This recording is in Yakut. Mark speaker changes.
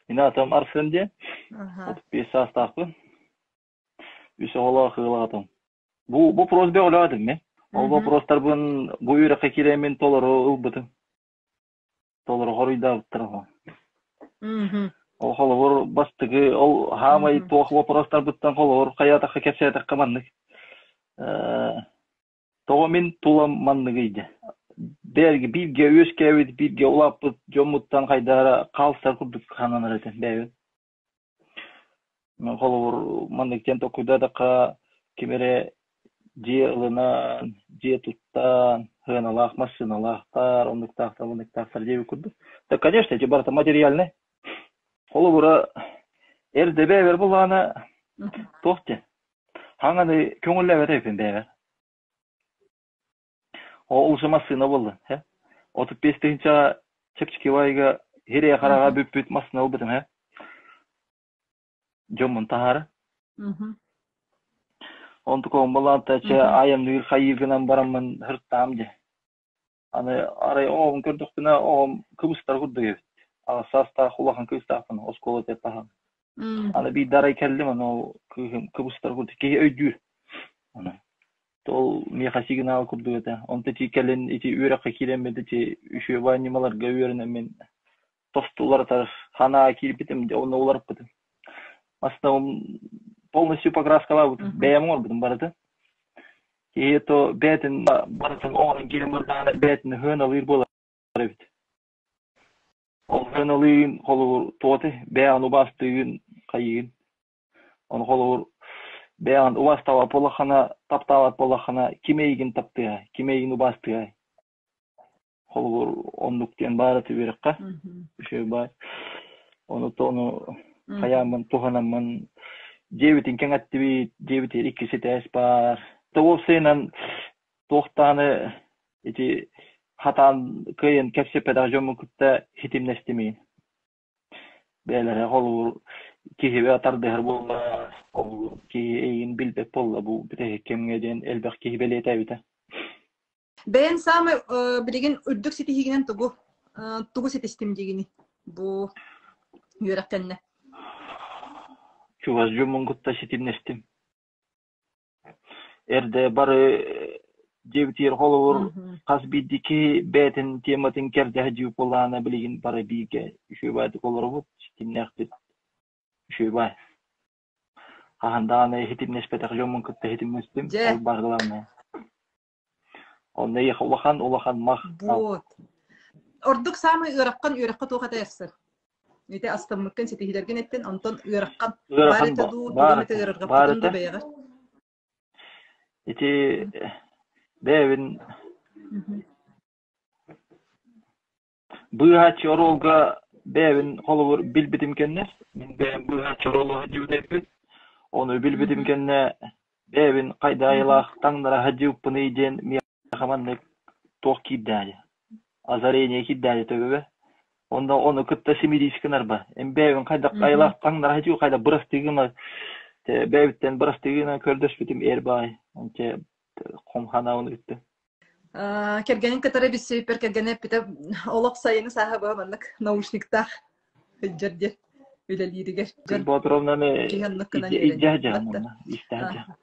Speaker 1: Мин аатым Арсен диэн. 35 саастаахпын. Үс оҕолоох ыал аҕатым. Бу вопрос бөҕөлөөтүм мин. Ол вопростарбын бу үөрэххэ киирэммин толору ылбытым. Толору хоруйдаабыттар оҕо. Ол холобур бастакы ол хаамай туох вопростарбыттан холобур хайаатахха кэпсээтэххэ маннык. Тоҕо мин тулам манныгый дьэ? Бэрги бииргэ үөскээбит, бииргэ улааппыт дьоммуттан хайдах эрэ хаалсар курдук сананар этим бэйэбин. Мин холобур маннык диэн толкуйдаатахха ким эрэ дьиэ ылынан, дьиэ туттан, сыаналаах массыыналаахтар, оннуктаахтар, манныктаахтар диэбит курдук. Да, конечно, эти барыта материальнай. Холобура, эрдэ бэйэбэр буоллаҕына туох диэн Хаҥаны көҥүллээбэт эбиппин бэйэбэр. Ол уже массыына буолла, һэ. 35 тыһыынчаҕа чэпчэки баайга сирэйэ-хараҕа бүппүт массыына ылбытым, һэ. Дьоммун таһаара. Онтуком балаанта чэ айанныыр хайыы гынан бараммын һыртаам дьэ. Аны арай оҕобун көрдөхпүнэ, оҕом кыбыстар курдук эбит. Аҕыс саастаах улахан кыыстаахпын оскуола таһан. Аны биирдэ арай кэллим, аны ол кыыһым кыбыстар курдук киһи өйдүүр. Аны ол миэхэ сигнал курдук этэ. Онто ити кэлин ити үөрэххэ киирэммит ити үчүгэй ньымаларга үөрэнэммин тосту уларытар санаа киирбитим, дьэ онно уларыппытым. Основном полностью покраскалаабытым, бэйэм оҥорбутум барытын. Киһи то бэйэтин барытын оҥорон киирэн бардаҕына бэйэтин ыһыан-алыыр буолар эбит. Ол ыһыан-алыын холобур туоты бэйэҕин убаастыыгын хайыыгын. Ону холобур бэйэҕин убаастаабат буоллаххына, таптаабат буоллаххына ким эйигин таптыа, ким эйигин убаастыай? Холобур, оннук диэн баар этэ үөрэххэ. Үчүгэй баар. Ону ону хайааммын туһанаммын дьиэбитин кэҥэттибит, дьиэбитигэр иккис этээс баар. Уопсайынан туохтааны ити хатаан кыайан кэпсэппэтэх дьоммун кытта ситимнэстим Бэйэлэрэ холобур киһибэ тардыһар буолла, холобур киһи эйигин билбэт буолла бу бүтэһик кэмҥэ диэн элбэх киһи бэлиэтээбитэ.
Speaker 2: Бэйэҥ саамай билигин үрдүк ситиһиигинэн тугу тугу ситистим диигиний бу үөрэх кэннэ?
Speaker 1: Чугас дьоммун кытта ситимнэстим. Эрдэ бары диэбитигэр холобур хас биирдии киһи бэйэтин тематын кэрдэһэ дьиэ буоллаҕына билигин бары бииргэ үчүгэй олоробут, ситимнээхпит үчүгэй. Хаһан даҕаны ситимнэспэтэх дьоммун кытта ситимнэстим,
Speaker 2: Дьэ.
Speaker 1: ол баар главное. Онно эйиэхэ улахан улахан махтал.
Speaker 2: Вот. Ордук саамай ыараххан үөрэххэ туох этэй ахсар? Ити астаммыккын ситиһиилэргин эттин, онтон ыараххан баар
Speaker 1: Ыарахан
Speaker 2: этэ дуу, тугу
Speaker 1: баар
Speaker 2: эмэтэ
Speaker 1: этэ, баар
Speaker 2: ыарырҕаппытын
Speaker 1: этэ.
Speaker 2: дуу бэйэҕэр?
Speaker 1: Ити бэйэбин Быыһааччы оруолга бэйэбин холобур билбитим кэннэ, мин бэйэм быыһааччы оруолу сылдьыбыт Ону билбитим кэннэ бэйэбин хайда айылаах таҥнара сылдьыбыппыный диэн миэхэ маннык туох киирдээри, озарение киирдээри төбөбө. Онно ону кытта симирись гынарба. Эн бэйэбин хайдах айылаах таҥнара сылдьыы хайда бырастыы гына бэйэбиттэн бырастыы гына көрдөспүтүм эр баай. Онче хом ханаабын ыытты.
Speaker 2: Кэргэнин кытары билсибиппэр кэргэнэ эппитэ олох сайыны сааһа быһа маннык наушниктаах сылдьар диэн үлэлииригэр.
Speaker 1: Күн Боотуровнаны
Speaker 2: Киһи оннук гынан
Speaker 1: илдьэ
Speaker 2: үөрэнэр.
Speaker 1: сылдьаҕын уонна истэ сылдьаҕын.